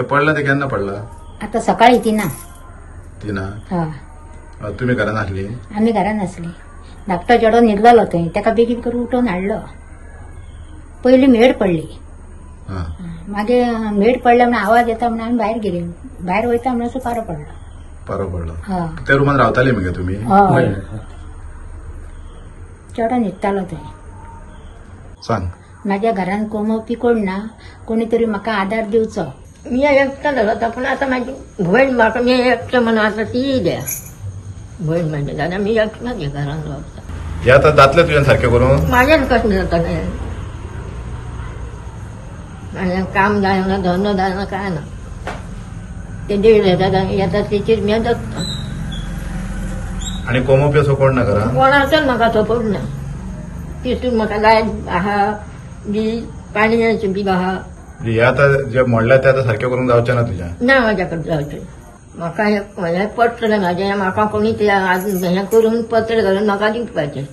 पडला ते केन्ना पडला? आता सकाळी 3. 3? हा. तुम्ही घरान आसली? आमी घरान आसली. धाकटो चेडो न्हिदलेलो थंय, ताका बेगीन करून उठोवन हाडलो. पयली मेड पडली, मागीर मेड पडले म्हणून आवाज येता म्हणून आमी भायर गेली. भायर वयता म्हणून पारो पडलो. पारो पडलो. त्या रुमान रावताली मगे तुमी? हय, चेडो न्हिदतालो थंय. सांग. माझ्या घरान कोमोवपी कोण ना, कोणी तरी म्हाका आदार दिवचो. मी एकटो जाता, पूण आतां म्हाजी भयण म्हाका मी एकटो म्हणून आतां ती द्या भयण म्हणजे दादा मी एकटोच घरान रावता. हे आतां जातलें तुज्यान सारकें करून? म्हाज्यान कशें जातलें? म्हाज्यान काम जायना, धंदो जायना, काय ना. ते देड येता येता तेचेर मी जगता. आनी कोमोवपी असो कोण ना घरान? कोणाचोच म्हाका सपोर्ट ना. तितून म्हाका लायट आहा बी, पाणयाचें बील आहा. हे आतां जे म्हणल्यार ते आतां सारकें करूंक जावचें ना तुज्या? ना म्हाज्या कडेन जावचें. म्हाका हें पत्र म्हाजें म्हाका कोणी हें करून पत्र घालून म्हाका दिवपाचें.